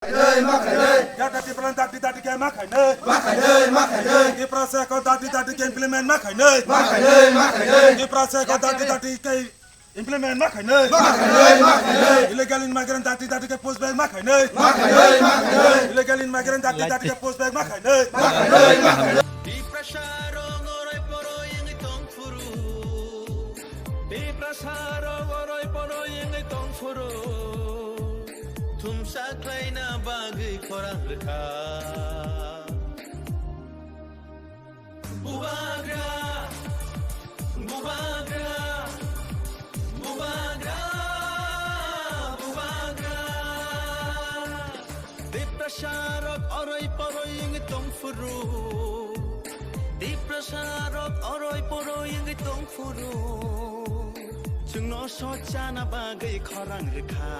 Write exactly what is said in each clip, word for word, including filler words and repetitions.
Greater Tipraland dati dati khe ma khainai. Ma khainai, ma khainai. Tiprasa ko dati dati khe implement ma khainai. Ma khainai, ma khainai. Tiprasa ko dati dati khe implement ma khainai. Ma khainai, ma khainai. Illegal immigrant dati dati khe push back ma khainai. Ma khainai, ma khainai. Illegal immigrant dati dati khe push back ma khainai. Ma khainai, ma khainai. Tiprasa rok oroi poroi wngwi tong phuru. Tiprasa rok oroi poroi wngwi tong phuru. Thumsa khlaina bagwi khorang rwkha. Bubagra, bubagra, bubagra, bubagra. Tiprasa rok oroi poroi wngwi tong phuru. Tiprasa rok oroi poroi wngwi tong phuru. Chwngno sochana bagwi khorang rwkha.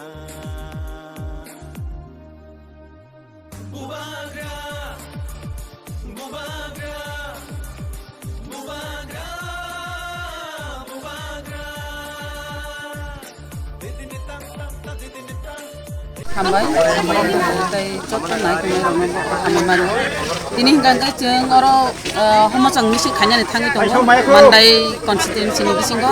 Bubagra, bubagra, bubagra, bubagra. Hambai, tei joto nai tongnai rokno hambai mano. Tini hingka hingke chwng oro, ah, homochang misi khainani thangwi tongo, Mandai constituency ni bisingo.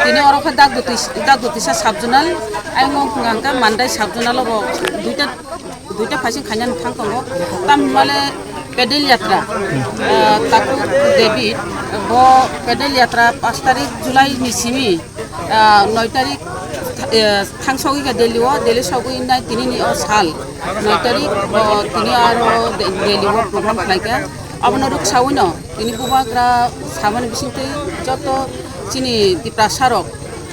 Tini oro khe Dagdoti, Dagdotisa sub zonal, ayang wngkha hingke Mandai sub zonal o bo duita duita phaising khainani thang tongo. Tamni hwnmale pedal yatra, ah, Takhuk David, bo pedal yatra pash tarik July ni simi, ah, noi tarik, eh, thang sogwi kha Delhi o, Delhi sogwi nai tini ni o sal noi tarik bo tini aro De-, Delhi o program khlai kha. Abono rwksaui no tini bubagra samani bisingtwi joto chini Tiprasa rok,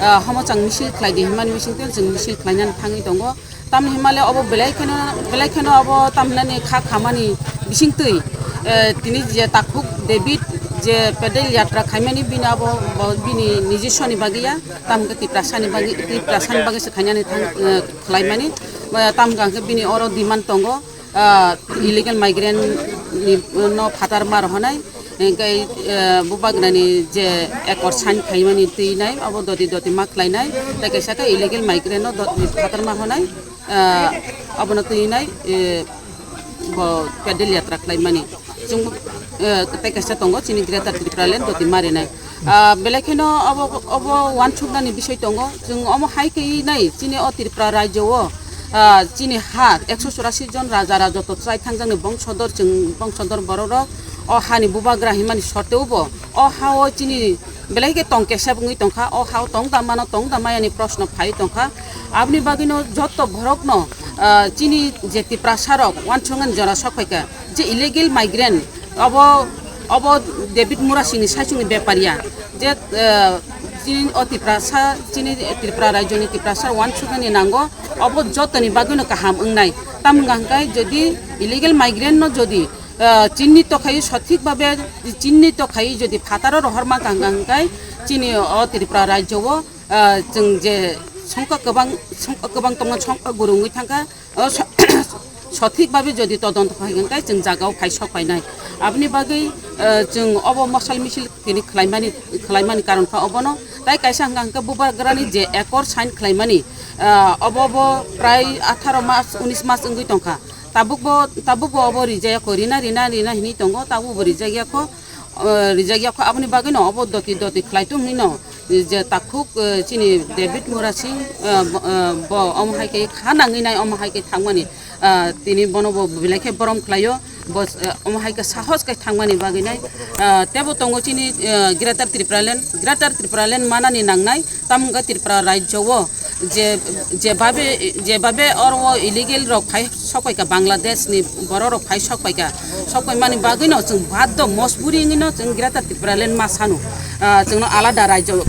ah, homochang misil khlai di hwnmani bisingtwi chwng misil khlainani thangwi tongo. Tamni hwnmale obo belai kheno, belai kheno obo tamhinani kha khamani bisingtwi, eh, tini je Takhuk David je pedal yatra khaimani bini abo, bo bini nijiswani bagwi ya, tamhwnkhe Tiprasani bagwi, Tiprasani bagwi se khainani thang, eh, khlaimani. Eh, tamhwnkhe bini oro demand tongo, ah, illegal migrant ni, no phatar ma rohonai. Hingke, eh, bubagrani je accord sign khaimani twi nai, abo doti doti ma khlai nai, tei kaisa khe illegal migrant no dot-, phatar ma honai, eh, abono twi nai, eh, bo pedal yatra khlai mani. Chwng, eh, tei kaisa tongo chini Greater Tipraland doti ma rinai. Ah, belai kheno abo, abo uansuknani bisoi tongo. Chwng omo hai khe nai chini o Tripura rajyo o, ah, chini ha ekso churasi jon raja rajoto chai thangjakni bongsodor, chwng bongsodor borok rok o hani bubagra himani soteo bo o ha o chini belai khe tong kesa wngwi tongkha, o ha o tong da mano, tong da maya ni proshno phai tongkha. Aboni bagwi no joto borok no, ah, chini je Tiprasa rok uansuknani jora sok phaikha. Je illegal migrant, obo, obo David Murasingni saichungni bepariya, je, eh, chini o Tiprasa, chini Tripura rajyoni Tiprasa uansuknani nango, obo jotoni bagwino kaham wngnai. Tamo hwnka hwnkhe jodi illegal migrant no jodi, eh, chinni tokhaio sothik babe, chinni tokhaio jodi phataro rohor mankha hwnka hwnkhe chini o Tripura rajyo o, eh, chwng je songkha kwbang, songkha kwbang tongma songkha guru wngwi thangkha, o so-, sothik babe jodi todonto khai hwnkhe chwng jagao phai sok painai. Aboni bagwi, eh, chwng obo mosal misil tini khlaimani, khlaimani karon kha obono. Tai kaisa hwnkha hwnkhe bubagrani je accord sign khlaimani, eh, obo bo prai atharo mas, unis mas wngwi tongkha. Tabuk bo, tabuk bo obo rijaya kho, rina, rina, rina hinwi tongo, tabuk bo rijaya kho. Eh, rijak yakho aboni bagwi no obo doti doti khlai tong hinwi no je takhuk, eh, chini David Murasing, eh, bo, eh, bo omo hai khe kha nangwi nai omo hai khe thangmani, eh, tini bono bo belai khe borom khlaio bo, eh, omo hai khe sahos khe thangmani bagwi nai, eh, tebo tongo chini, eh, Greater Tipraland, Greater Tipraland manani nangnai. Tamo wngkha Tripura rajyo o je, je babe, je babe oro o illegal rok phai sok paikha, Bangladesh ni borok rok phai sok paikha, sok paimani bagwi no chwng baddo mojburi wngwi no chwng Greater Tipraland ma sano, ah, chwngno alada rajyo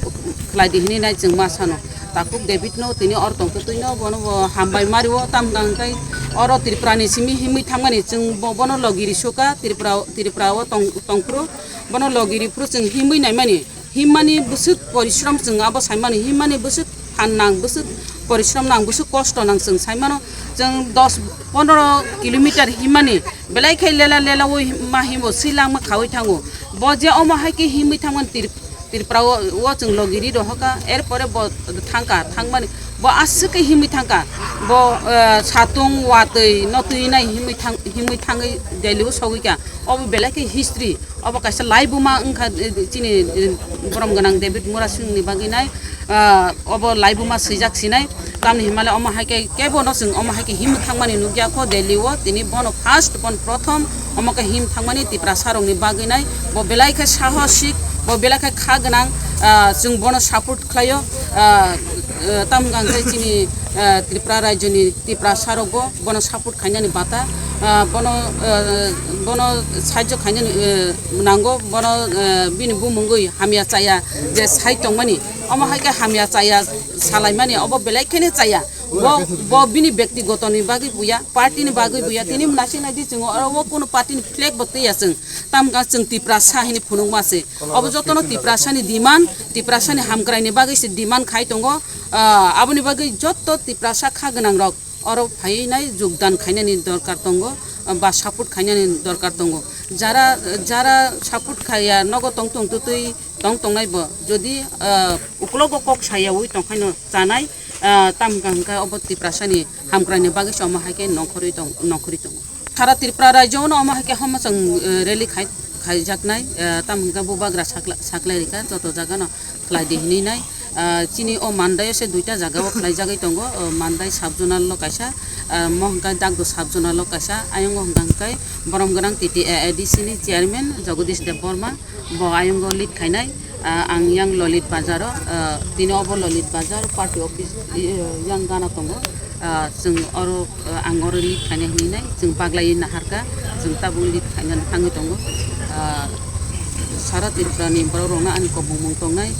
khlai di hinwi nai chwng ma sano. Takhuk David no tini oro tongtwtwi no bono bo hambai mario, tamo hwnkha hwnkhe oro Tripura ni simi himwi thangmani chwng bo-, bono logi ri sukha, Tripura, Tripura o tong, tongphuru bono logi ri phuru chwng himwi naimani. Himmani bwswk porishrom chwng abo saimani, himmani bwswk phan nang, bwswk porishrom nang, bwswk kosto nang chwng saimano. Chwng dos pondro kilometer himmani belai khe lela lela ui ma himo swilangma khaui thango. Bo je omo hai khe himwi thangmani Trip-, Tripura o, o chwng logiri rohorkha, erpore bo thangkha, thangmani bo aswk khe himwi thangkha, bo, eh, satung watwi no twi nai himwi thang-, himwi thangwi Delhi o sogwi kha. Obo belai khe history, obo kaisa laibuma wngkha, eh, chini, eh, borom gwnang David Murasing ni bagwi nai, ah, obo laibuma swijak sinai, tamni himale omo hai khe kebo no chwng omo hai khe himwi thangmani nukya kho Delhi o, tini bono first, bono prothom omo khe him thangmani Tiprasa rokni bagwi nai, bo belai khe sahosik, bo belai khe kha gwnang, ah, chwng bono support khlaio, ah, ah, tamo hwnkha hwnkhe chini, ah, Tripura rajyoni Tiprasa rokbo bono support khainani bata, ah, bono, ah, bono sahajyo khainani, ah, nango, bono, ah, bini bumungwi hamya chaya je sai tongmani, omo hai khe hamya chaya salaimani obo belai kheno chaya. Bo, bo bini bektigotoni bagwi buya, party ni bagwi buya, tini mwnaising naidi chwng oro o kunu party ni flag bo twiya chwng, tamkha chwng Tiprasa hini phunukma se, obo jotono Tiprasa ni demand, Tiprasa ni hamkrai ni bagwi se demand khai tongo. Ah, aboni bagwi joto Tiprasa kha gwnang rok oro phai nai jogdan khainani dorkar tongo, ah, ba support khainani dorkar tongo. Jara, jara support khaiya nogo tong tong twtwi tong tongnai bo jodi, ah, uklogo kok sayawi tongkhaino chanai, ah, tamkha hwnkhe obo Tiprasa ni hamkrai ni bagwi se omo hai khe nongkhorwi tong-, nongkhorwi tongo. Sara Tripura rajyo no omo hai khe homo chwng, eh, rally khai, khaijaknai, eh, tamo hwnkhe bubagra sakla-, saklai rikha, joto jaga no khlai di hinwi nai. Ah, chini o Mandai o se duita jaga o khlai jagwi tongo, o Mandai sub zonal o kaisa, ah, mo hwnkhe Dagdo sub zonal o kaisa, ayang o hwnkha hwnkhe borom gwnang T T A A D C ni chairman Jagadish Debbarma, bo ayang o lead khainai. Ah, ang yang Lolit Bazar o, ah, tini obo Lolit Bazar party office, eh, yang gana tongo. Ah, chwng oro, ah, ang oro lead khaina hinwi nai, chwng baglai naharkha, chwng tabuk lead khaina thangwi tongo. Ah, sara Tripura ni borok rokno ani kobongmung tongnai.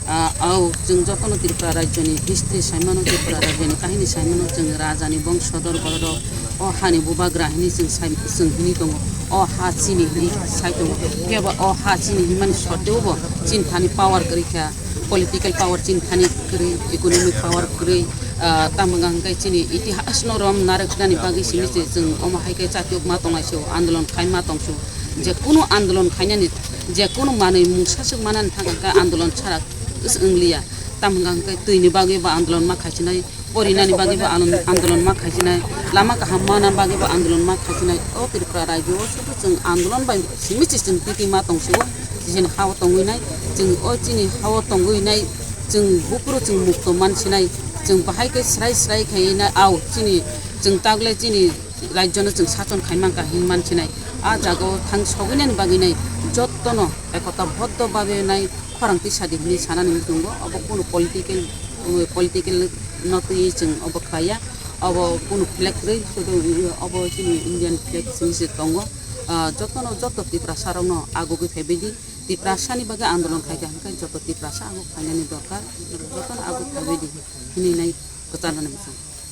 Ah, au chwng jotono Tripura rajyoni history saimano, Tripura rajyoni kahini saimano, chwng rajani bongsodor borok rok o hani bubagra hinwi chwng sai, chwng hinwi tongo. O ha chini hinwi sai tongo. Phiya ba o ha chini hinmani sotteobo chini thani power kwrwi kha, political power chini thani kwrwi, economic power kwrwi, ah, tamo hwnkha hwnkhe chini itihas no rom narwknani bagwi simi se chwng omo hai khe chatiok ma tongnai se, andolon khai ma tong se. Je kunu andolon khainani, je kunu manwi mungsa swk manani thangkha khe andolon chara wng liya. Tamo hwnkha hwnkhe twini bagwi bo andolon ma khaisinai, porinani bagwi bo alon-, andolon ma khaisinai, lama kaham mana bagwi bo andolon ma khaisinai. O Tripura rajyo o sudu chwng andolon bai simi se chwng titi ma tong se o, chini ha o tongwi nai, chwng o chini ha o tongwi nai, chwng buphuru chwng mukto man sinai, chwng bahai khe srai srai khai nai, au chini chwng tagle chini rajyo no chwng sachon khai mankha hin man sinai. A jaga o thang sogwi nani bagwi nai jotono ekota boddo babe nai khorang tisa di hinwi sanani wng tongo. Obo kunu political, political no twiwi chwng obo khlaiya. Obo kunu flag kwrwi, sudu obo chini Indian flag simi se tongo. Ah, jotono, joto Tiprasa rokno agugwi phaibai di. Tiprasa ni bagwi andolon khaikha hwnkhe joto Tiprasa aguk phainani dorkar, jotono aguk phaibai di hinwi nai kwcharnani muchung.